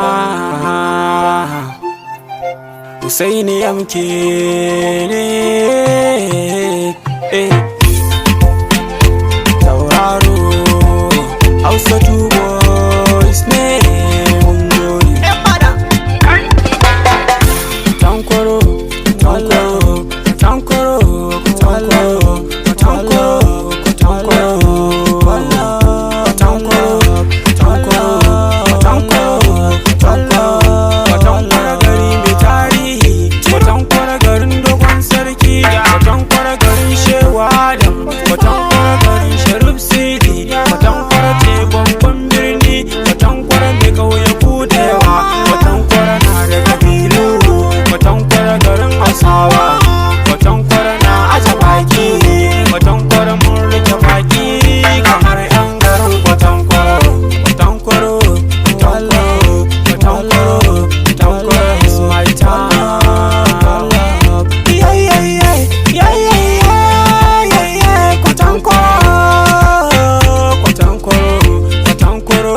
Ah, Husaini MK ne, eh. Tauraro Hausa Two Boys ne, mun gode. Tankwaro, tankwaro, tankwaro, tankwaro, tankwaro, tankwaro, tankwaro, tankwaro, tankwaro, tankwaro, tankwaro, gari mai tarihi, Tankwaro garin dogon sarki, Tankwaro garin Shewa Adam, Tankwaro garin Sharif Sidi, Tankwaro ce babban birni, Tankwaro mai ƙauyaku da yawa, Tankwaro na da kabilu, Tankwaro garin Hausawa, Tankwaro na aje baki, Tankwaro mun rike baki kamar 'yan garin Tankwaro, Tankwaro, Tankwaro, Tankwaro, Tankwaro is my town. Yeah, yeah, yeah, yeah, yeah, yeah, yeah, Kwatankwaro, Kwatankwaro, Kwatankwaro,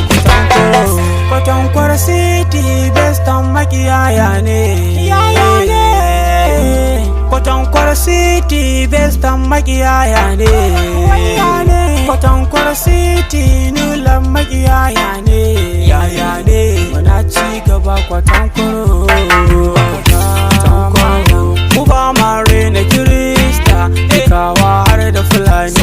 Kwatankwaro, Kwatankwaro City, best town makiyaya ne. Kwatankwaro City, best town makiyaya ne. Kwatankwaro City, nulan makiyaya ne. Yaya ne, muna ci gaba Kwatankwaro. Tankwaro. Mu ba ma rena Kirista, Dukawa har da Fulani.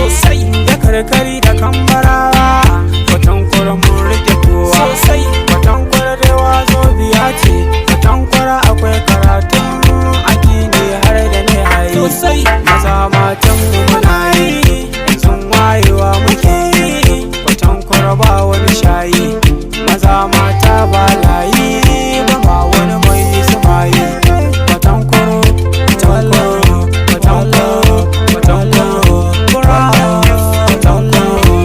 Da karkari da Kambarawa. Kwatankwaro mun rike kowa. Kwatankwaro da wazo biya ce. Kwatankwaro akwai karatun addini har da na yayi. Maza matan mu muna yi, yanzu wayewa muke yi. Kwatankwaro ba wani shayi. Maza mata ba layi, ba ma wani mai samayi. Kwatankwaro, kwatankwaro, kwatankwaro, kwatankwaro, kwatankwaro.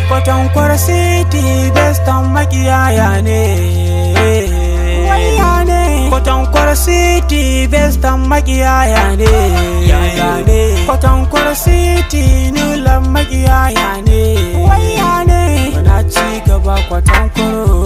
Kwatankwaro City, best town makiyaya ne. Kwatankwaro City, best town makiyaya ne. Kwatankwaro City, nulan makiyaya ne. Muna ci gaba Kwatankwaro.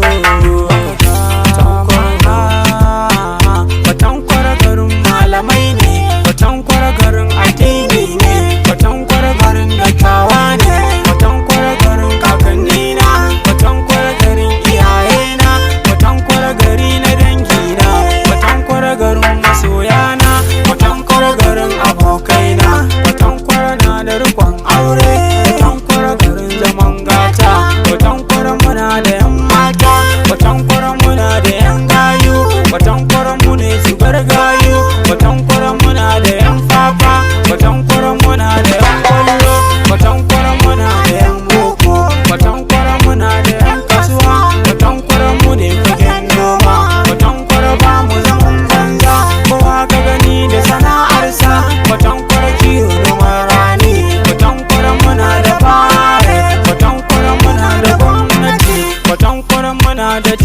Kwatankwaro garin malamai ne. Kwatankwaro garin addini ne. Kwatankwaro garin dattawa ne. Kwatankwaro garin kakannina. Kwatankwaro garin iyayena. Kwatankwaro gari na dangina. Kwatankwaro garin masoyana. Kwatankwaro garin abokaina. Kwatankwaro na da rikon aure. Kwatankwaro garin zaman gata. Kwatankwaro muna da yan mata. Kwatankwaro muna da yan gayu. Kwatankwaro mu ne zubar gayu. Kwatankwaro muna da yan fafa. Kwatankwaro muna da yan kwallo. Kwatankwaro muna da yan boko. Kwatankwaro muna da yan kasuwa. Kwatankwaro mu ne fagen noma. Kwatankwaro ba mu zaman banza. Kowa ka gani da sana'arsa. Kwatankwaro kiwo, noman rani. Kwatankwaro muna da fare. Kwatankwaro muna da gwamnati. Kwatankwaro muna da